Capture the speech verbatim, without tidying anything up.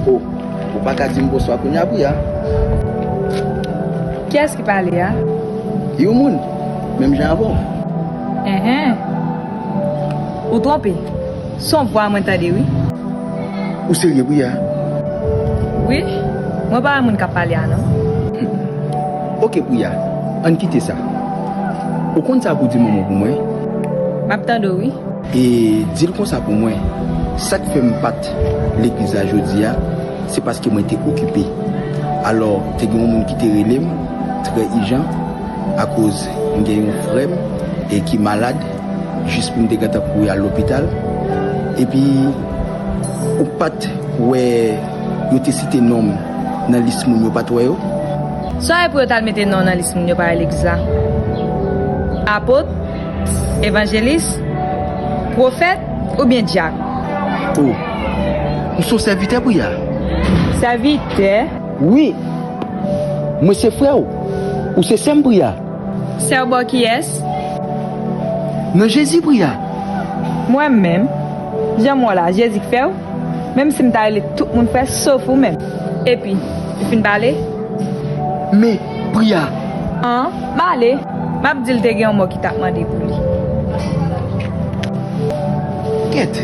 O, ou pa ka di m bonswa kounye a, Priya? Kiyès ki pale a? Yon moun, menm jan avè w. Enhen. Ou twonpe. Se yon vwa mwen tande, wi. Ou serye, Priya? Wi, mwen pa wè moun k ap pale a, non. Oke, Priya, ann kite sa. Ou konn sa pou w di manman w pou mwen? M ap tande w, wi. E di l konsa pou mwen, sa k fè m pa t legliz la jodi a, se paske mwen te okipe. Alò, te gen yon moun ki te rele m, trè ijan, akoz m gen yon frè m e ki malad, jis pou m te gentan kouri al lopital. Epi, ou pa t wè yo te site non m nan lis moun yo pa t wè yo? Sa e pou yo t al mete non w nan lis moun yo pa wè legliz la? Apot? Evanjelis? Pwofèt? Oubyen dyak? O, m se yon sèvitè, Priya. Sèvitè? Wi, mwen se frè w. Ou se sè m, Priya. Sè w bò kiyès? Nan Jezi, Priya. Mwen menm, jan m wè w la, Jezi k fè w? Menm si m ta rele tout moun frè, sof ou menm. Epi, ou fin pale? Men, Priya. An, m ale. M ap di l te gen yon mò ki t ap mande pou li. Kèt,